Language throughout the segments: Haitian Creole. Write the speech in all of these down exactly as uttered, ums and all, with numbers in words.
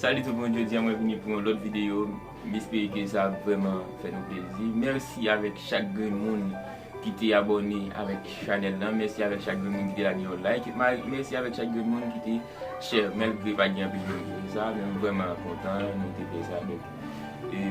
Salut tout moun, jodi a mwen vini pou yon lòt videyo. M espere ke sa ap vrèman fè nou plezi. Mèsi avèk chak grenn moun ki te abòne avèk chanèl lan. Mèsi avèk chak grenn moun ki te lage yon like. Ma- Mèsi avèk chak grenn moun ki te share. Malgre pa gen anpil moun ki fè sa, men m vrèman kontan nou te fè sa. Donk, e,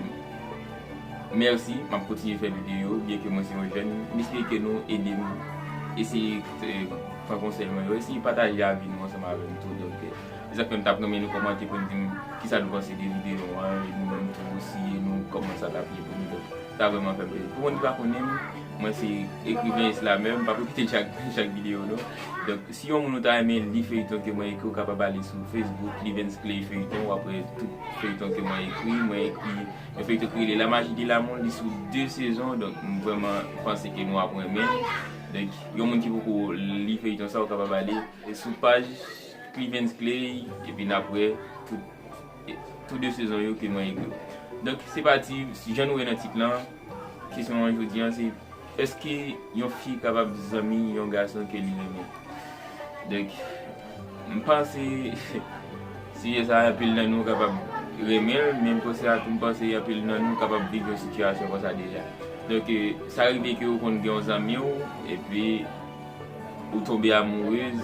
mèsi, m ap kontinye fè videyo, byen ke mwen se yon jèn. M espere ke nou ede m eseye, e, pran konsèy mwen yo, eseye pataje avi nou ansanm avè m tou. Donk, e, se sa k fè m t ap renmen nou kòmante pou n di m kisa nou panse de videyo an, e nou menm tou, si e nou, kòman sa t ap ye pou nou. Donk, sa vrèman fè m plezi. Pou moun ki pa konnen m, mwen se ekriven, slamè, m p ap repete chak, chak videyo, non. Donk, si yon moun ou ta renmen li feyton ke mwen ekri, ou kapab ale sou Facebook, Livens Clay Feyton, w ap wè tout feyton ke mwen ekri. Mwen ekri yon feyton ki rele La Magie de l'amour, li sou de sezon, donk m vrèman panse ke nou ap renmen l. Donk, yon moun ki poko li feyton sa, ou kapab ale sou paj Livens Clay, epi n ap wè tout, tout de sezon yo ke mwen ekri. Donk, se pati, jan nou wè nan tit lan, kesyon an jodi an, se, èske yon fi kapab zanmi yon gason ke li renmen? Donk, m panse, sijè sa, anpil nan nou kapab renmen l, men m panse a tou, m panse anpil nan nou kapab viv yon sitiyasyon konsa deja. Donk, e, sa rive ke ou konn gen yon zanmi w, epi ou tonbe amourez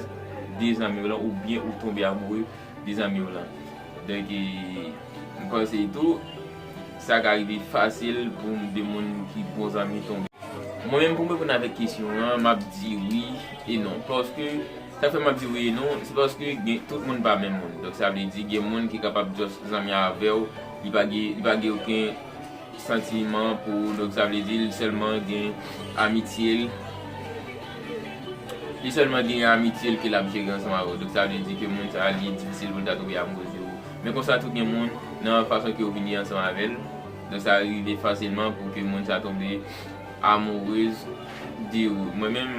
de zanmi w lan, oubyen ou tonbe amoure de zanmi w lan. Donk, e, m panse tou, sa ka rive fasil pou de moun ki bon zanmi tonbe. Mwen menm, pou m reponn avèk kesyon an, m ap di wi e non. Paske, sa fè m ap di wi e non, se paske gen, tout moun pa menm moun. Donk, sa vle di, gen moun ki kapab just zanmi avè w, li pa gen, li pa gen okenn santiman pou ou. Donk, sa vle di, li sèlman gen amitye l. Li sèlman gen amitye l ke l ap jere ansanm avè w. Donk, sa vle di ke moun sa a, li difisil pou l ta tonbe amourez de ou. Men konsa tou, gen moun, nan fason ke ou vini ansanm avè l, donk, sa rive fasilman pou ke moun sa tonbe amourez de ou. Mwen menm,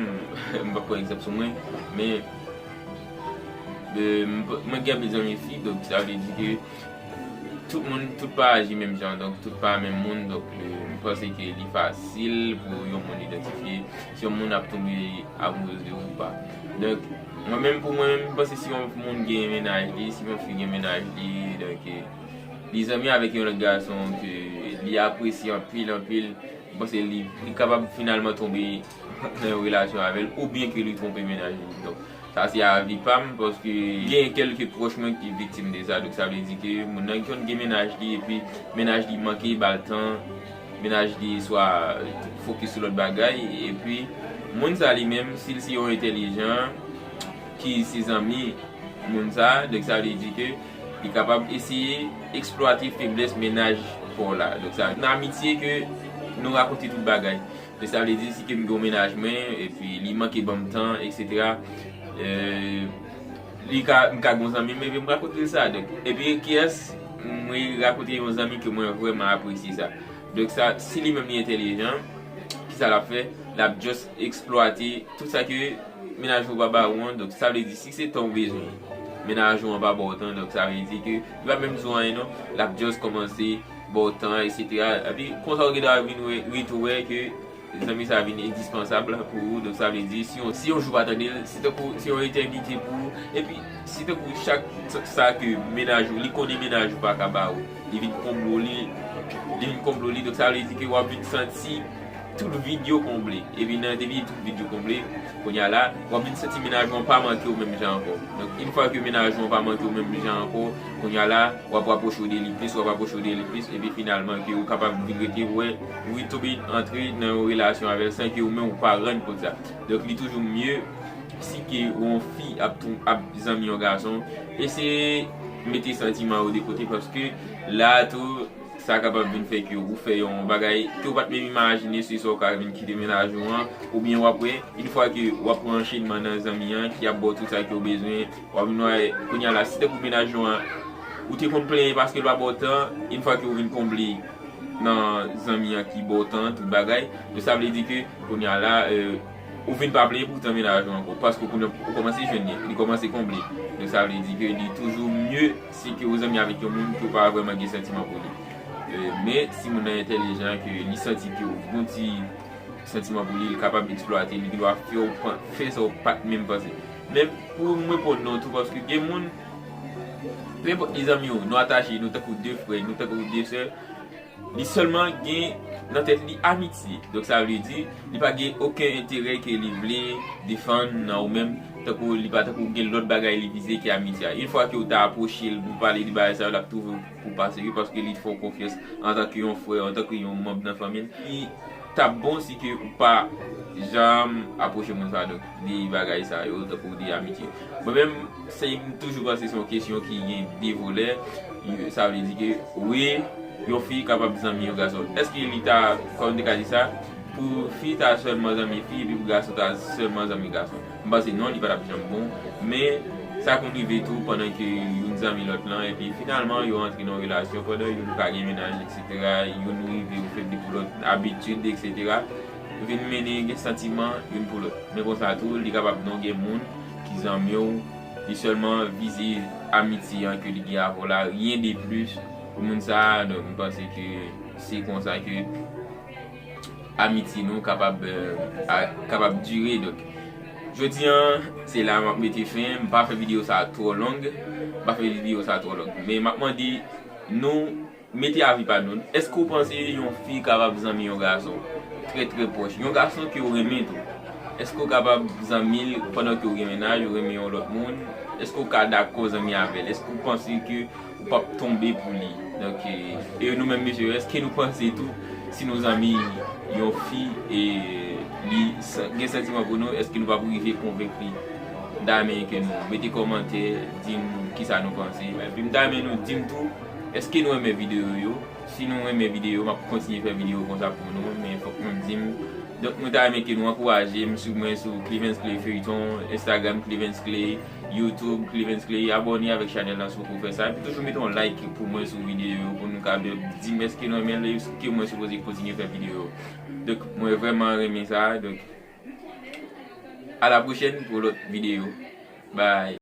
m p ap pran egzanp sou mwen, men, e, m p-, mwen gen anpil zanmi fi, donk, sa vle di ke tout moun, tout pa aji menm jan, donk, tout pa menm moun, donk, e, m panse ke li fasil pou yon moun idantifye si yon moun ap tonbe amourez de ou ou pa. Donk, mwen menm, pou mwen, m panse si yon moun gen mennaj li, si yon fi gen mennaj li, donk, e, li zanmi avèk yon lòt gason ke li apresye anpil, anpil, m panse li, li kapab finalman tonbe nan yon relasyon avè l, oubyen ke li twonpe mennaj li. Donk, sa se avi pa m, paske gen kèlke pwòch mwen ki viktim de sa. Donk, sa vle di ke moun nan konn gen mennaj li, epi mennaj li manke ba l tan, mennaj li swa fokis sou lòt bagay, epi moun sa li menm, si l se yon entèlijan, ki se zanmi moun sa, donk, sa vle di ke li kapab eseye eksplwate feblès mennaj pa w la. Donk, sa, nan amitye ke nou rakonte tout bagay. Donk, sa vle di, si ke m gen yon mennaj mwen, epi li manke ban m tan, etsetera, e, li ka, m ka gen yon zanmi m, epi m rakonte l sa. Donk, epi kiyès mwen rakonte yon zanmi ke mwen vrèman apresye sa. Donk, sa, si li menm li entèlijan, kisa l ap fè? L ap just eksplwate tout sa ke mennaj ou pa ba ou an. Donk, sa vle di, si se tan ou bezwen, mennaj ou an pa ba w tan, donk, sa vle di ke li pa menm di w anyen non, l ap just kòmanse ba w tan, etsetera. Epi, konsa ou gen dwa vin wè, ret ou wè ke zanmi sa vin endispansab pou ou. Donk, sa vle di, si yon, si yon jou pa tande l, se tankou se yon etènite pou ou. Epi, si tankou chak sa, sa ke mennaj ou, li konnen mennaj ou pa ka ba ou, li vin konble w li, li vin konble w li, donk, sa vle di ke w ap vin santi tout vid yo konble. Epi nan, depi tout vid yo konble, kounye a la, w ap vin santi mennaj ou an pa manke w menm jan ankò. Donk, yon fwa ke mennaj ou an pa manke w menm jan ankò, kounye a la, w ap rapwoche w de li plis, w ap rapwoche w de li plis, epi finalman ke ou kapab vin rete, wè, ou vin tonbe antre nan yon relasyon avè l san ke ou menm ou pa rann kont sa. Donk, li toujou mye si ke yon fi ap tou-, ap zanmi yon gason, eseye mete santiman yo de kote, paske la tou, sa kapab vin fè ke ou fè yon bagay ke ou pa t menm imajine, se swa ou ka vin kite mennaj ou an, oubyen w ap wè, yon fwa ke w ap pran anchenman nan zanmi an ki ap ba w tout sa ke w bezwen, w ap vin wè, kounye a la, si tankou mennaj ou an, ou te konn plenyen paske l pa ba w tan, yon fwa ke ou vin konble nan zanmi an ki ba w tan, tout bagay, donk, sa vle di ke, kounye a la, e, ou vin pa plenyen pou tan mennaj ou ankò, paske ou, ou kòmanse jwenn li, li kòmanse konble. Donk, sa vle di ke li toujou mye si ke ou zanmi avèk yon moun ke ou pa vrèman gen santiman pou li. E, men, si moun nan entèlijan, ke li santi ke ou gon ti santiman pou li, li kapab eksplwate, li gen dwa fè w pan-, fè sa ou pa t menm panse. Men pou m reponn non tou, paske gen moun, Nenpòt li zanmi w, nou atache, nou tankou de frè, nou tankou de sè, li sèlman gen nan tèt li amitye. Donk sa vle di, li pa gen okenn enterè ke li vle defann nan ou menm, tankou li pa tankou gen lòt bagay li vize ke amitye a. Yon fwa ke w ta apwoche l pou pale de bagay sa yo, l ap twouve w pou pa serye paske li fè w konfyans antanke yon frè, antanke yon manm nan fanmi l. Li t ap bon si ke ou pa janm apwoche moun sa, donk, de bagay sa yo, tankou de amitye. Mwen menm, se, m toujou panse se yon kesyon ki gen de volè. Sa vle di ke, wi, yon fi kapab zanmi yon gason. Èske li ta, kòm m te ka di sa, pou fi ta sèlman zanmi fi, epi pou gason ta sèlman zanmi gason? M panse non, li pa t ap janm bon. Men, sa konn rive tou pandan ke youn zanmi lòt lan, epi finalman, yo antre nan yon relasyon, pandan youn pa gen mennaj, etsetera, youn rive yo febli pou lòt, abitid, etsetera, vin mennen gen santiman youn pou lòt. Men konsa tou, li kapab non gen moun ki zanmi w, li sèlman vize amitye an ke li gen avè w la, rien de plus. Pou moun sa a, donk, m panse ke se konsa ke amitye nou kapab, eh, a, kapab dire. Donk, jodi an, se la m ap mete fen. M pa fè videyo sa twò long. M pa fè videyo sa twò long. Men m ap mande nou mete avi pa nou. Èske w panse yon fi kapab zanmi yon gason trè, trè pwòch? Yon gason ke w renmen tou. Èske w kapab zanmi l pandan ke w gen mennaj, ou renmen yon lòt moun? Èske w ka dakò zanmi avè l? Èske w panse ke ou p ap tonbe pou li? Donk, e, e nou menm mesye yo, èske nou panse tou, si nou zanmi yon fi e li san, gen santiman pou nou, èske nou p ap rive konvenk li? M ta renmen ke nou mete kòmantè, di m kisa nou panse. Epi m ta renmen nou di m tou, èske nou renmen videyo yo? Si nou renmen videyo, m ap kontinye fè videyo konsa pou nou, men fòk nou di m. Donk, nou ta renmen ke nou ankouraje m, swiv mwen sou Cleavence Clay Feuilleton, Instagram Cleavence Clay, YouTube Cleavence Clay, abòne avèk chanèl lan si w poko fè sa, epi toujou mete yon like pou mwen sou videyo yo, pou nou ka di m èske nou renmen l, èske mwen sipoze kontinye fè videyo yo. Donk, mwen vrèman renmen sa, donk, a la pwochèn pou lòt videyo. Bye.